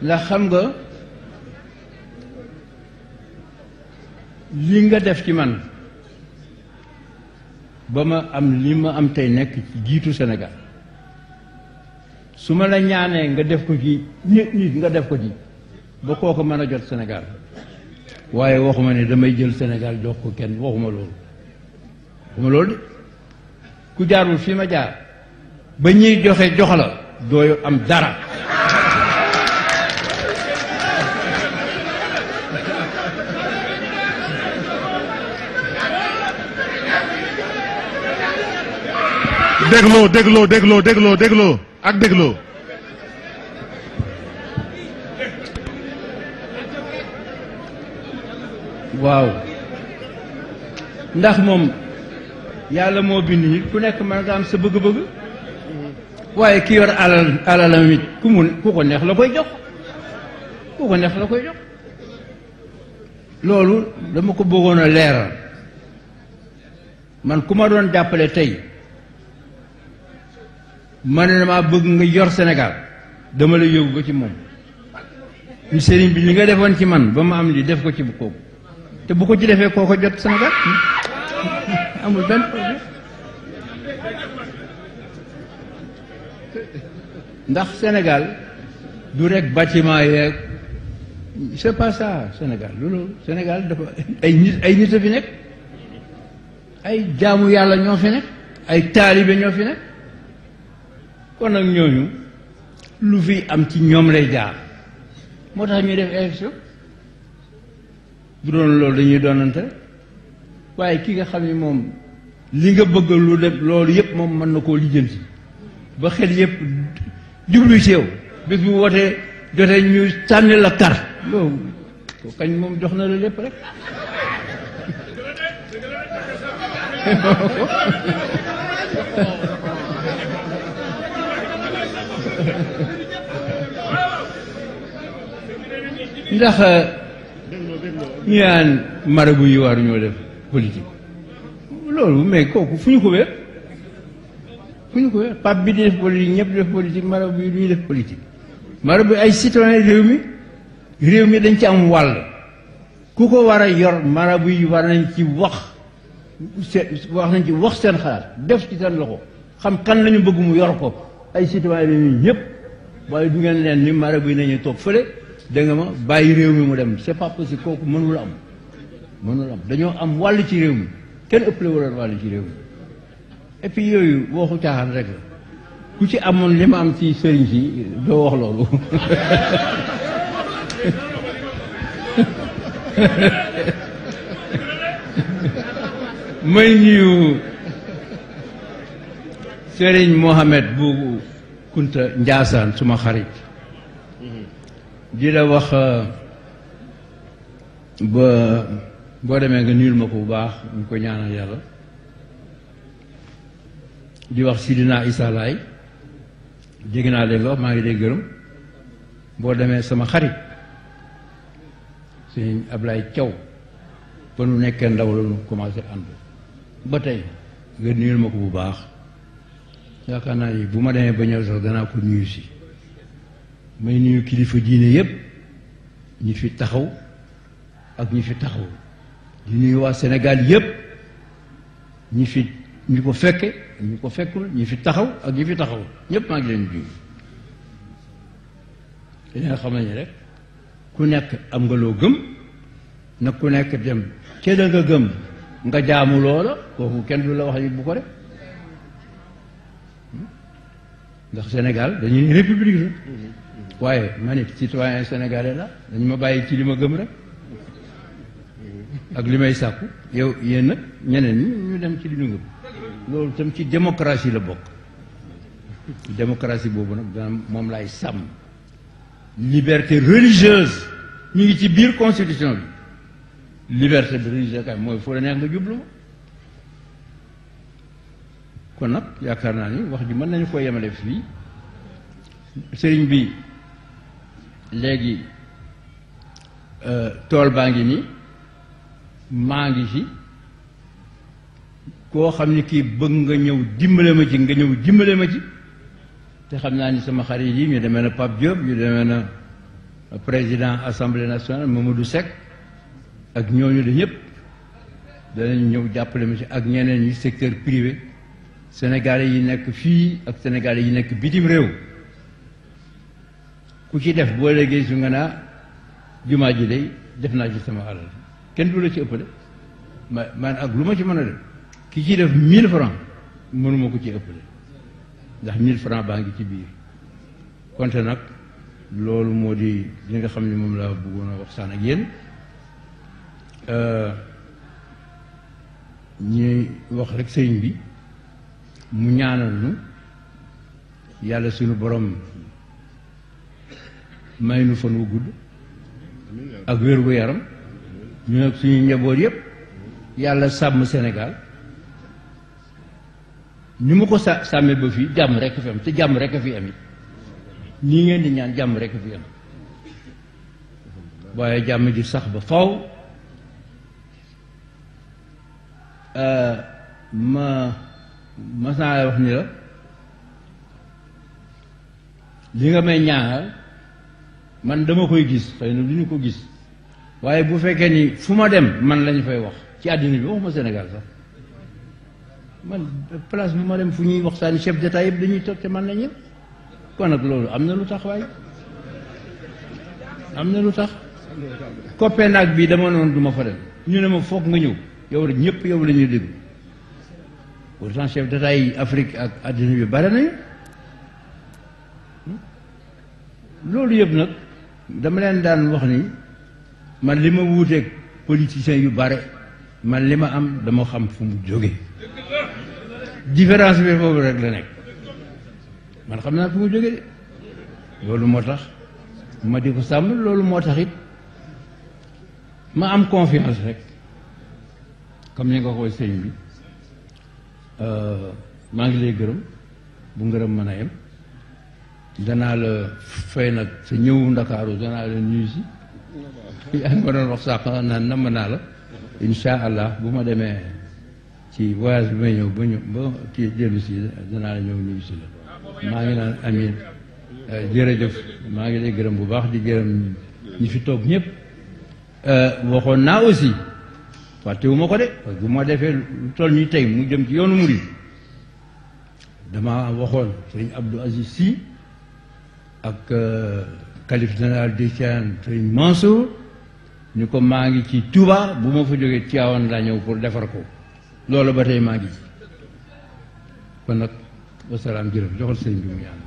ndax xam nga li nga def ci man ba ma am li ma am tey nekk ci jiitu Sénégal su ma la ñaanee nga def ko ci nit nga def ko ci ba kooku mën a jot Sénégal waaye waxuma ne damay jël Sénégal jox ko kenn waxuma loolu de ku jaarul fi ma jaar ba ñuy joxe jox la doo am dara dégloo ak dégloo waaw ndax moom yàlla moo bind nit ku nekk mën nga am sa bëgg-bëgg waaye ki yor alalam it ku ko neex la koy jox loolu dama ko bëggoon a leeral man ku ma doon jàppale tey man ne damaa bëgg nga yor Sénégal dama la yóbbu ba ci moom ñu sëriñ bi li nga defoon ci man ba ma am li def ko ci kooku te bu ko ci defee koo ko jot Sénégal amul benn problème ndax Sénégal du rek bâtiment yeeg c'est pas ça Sénégal loolu Sénégal dafa ay nit a fi nekk ay jaamu yàlla ñoo fi nekk ay taalibe ñoo fi nekk kon nag ñooñu lu fi am ci ñoom lay jaar moo tax ñuy def élection bu doon loolu dañuy doonante waaye ki nga xam ni moom li nga bëgg lu def loolu yëpp moom mën na koo lijjanti ba xel yëpp jublu ci yow bés bu wootee jotee ñu sànni la kar loolu ko kañ moom jox na la lépp rek ndax ñu naan marabu yi war ñoo def politique loolu mais kooku fu ñu ko wér pap bi di def politique ñëpp def politique marabu yi du ñu def politique marabu ay citoyen réew mi dañ ci am wàll ku ko war a yor marabu yi war nañ ci wax seen xalaat def ci seen loxo xam kan lañu bëgg mu yor ko ay citoyen réew ñëpp waaye du ngeen leen ni marabu yi nañu toog fële dégg nga ma bàyyi réew mi mu dem c'est pas possible kooku mënul am dañoo am wàll ci réew mi kenn ëppale wala wàll ci réew mi et puis yooyu waxu caaxaan rek la ku ci amoon li ma am ci sëriñ si doo wax loolu may nuyu sëriñ Mohamed bu Kunta Njaasaan suma xarit di la wax ba boo demee nga nuyul ma ko bu baax ñu ko ñaanal yàlla di wax Sidina Issa Laye dégg naa leen wax maa ngi lay gërëm boo demee sama xarit sëñ Ablaye Thiaw ba nu nekkee ndaw la nu commencé ànd ba tey nga nuyul ma ko bu baax yaakaar naa ni bu ma demee ba ñëw sax danaa ko nuyu si may nuyu kilifa diine yépp ñi fi taxaw ak ñi fi taxaw di nuyu waa Sénégal yépp ñi ko fekke ñi ko fekkul ñi fi taxaw ak ñi fi taxaw ñépp maa ngi leen nuyu dañoo xam nañu rek ku nekk am nga loo gëm nag ku nekk dem ca da nga gëm nga jaamu loola kooku kenn du la wax ni bu ko def ndax Sénégal dañuy république la waaye ma ne citoyen sénégalais la dañu ma bàyyi ci li ma gëm rek ak li may sàkku yow yéen nag ñeneen ñi ñu dem ci li ñu gëm loolu tam ci démocratie la bokk démocratie boobu nag dana moom laay sàmm liberté religieuse ñu ngi ci biir constitution bi liberté de religieuse kay mooy fu la neex nga jublu ma kon nag yaakaar naa ni wax ji mën nañu ko yemale fii sëriñ bi léegi tool baa ngi nii maa ngi ci koo xam ni kii bëgg nga ñëw dimbale ma ci nga ñëw dimbale ma ci te xam naa ni sama xarit yi ñu demee na Pape Diop ñu demee na président assemblée nationale Mamadou Seck ak ñooñu de ñëpp danañ ñëw jàppale ma ci ak ñeneen ñi secteur privé sénégalais yi nekk fii ak sénégalais yi nekk bitim réew ku ci def boo léegi su nga naa jumaa ji day def naa ci sama alal kenn du la ci ëppale man ak lu ma ci mën a def ki ci def 1000 francs mënuma ko ci ëppale ndax 1000 francs baa ngi ci biir konte nag loolu moo di li nga xam ne moom laa bëggoon a waxtaan ak yéen ñuy wax rek sëriñ bi mu ñaanal nu yàlla suñu borom may nu fan wu gudd ak wér gu yaram ñu nag suñu njaboot yépp yàlla sàmm Sénégal ni mu ko sàmmee ba fii jàmm rekk fi am te jàmm rekk fi am it nii ngeen di ñaan jàmm rekk fi am waaye jàmm ji sax ba faw mas naa la wax ni la li nga may ñaanal man dama koy gis xëy na du ñu ko gis waaye bu fekkee ni fu ma dem man lañu fay wax ci àddina bi waxuma Sénégal sax man place bu ma dem fu ñuy waxtaani chef d'état yëpp dañuy toog te man la ñëpp kon nag loolu am na lu tax waaye am na lu tax Copenhague bi dama noonu du ma fa dem ñu ne ma foog nga ñëw yow rek ñëpp yow la ñuy déglu pourtant chef d'état yi Afrique ak àddina bi bare nañu loolu yëpp nag dama leen daan wax ni man li ma wuuteeg politiciens yu bare man li ma am dama xam fu mu jóge différence bi foofu rek la nekk man xam naa fu mu jóge de loolu moo tax ma di ko sàmm loolu moo tax it ma am confiance rek comme ni nga ko sëñ bi maa ngi lay gërëm bu ngërëm mën a yem danaa la fay nag sa ñëwu Ndakaaru danaa la nuyu si yaa ngi ma doon wax sax naan namm naa la insha allah bu ma demee ci voyage bi may ñëw ba kii dellu si danaa la ñëw nuyu si la maa ngi naan amiin jërëjëf maa ngi lay gërëm bu baax di gërëm ñi fi toog ñëpp waxoon naa aussi fàttewuma ko de parce que bu ma defee lu toll nii tey mu jëm ci yoonu murid dama waxoon sëriñ Abdou Aziz Sy ak khalife général des Tidianes sëriñ Mansour ñu ko maa ngi ci Touba bu ma fa jógee Tivaouane laa ñëw pour defar ko loolu ba tey maa ngi ci kon nag wasalaam jërëjëf joxal sëriñ bi mu ñaan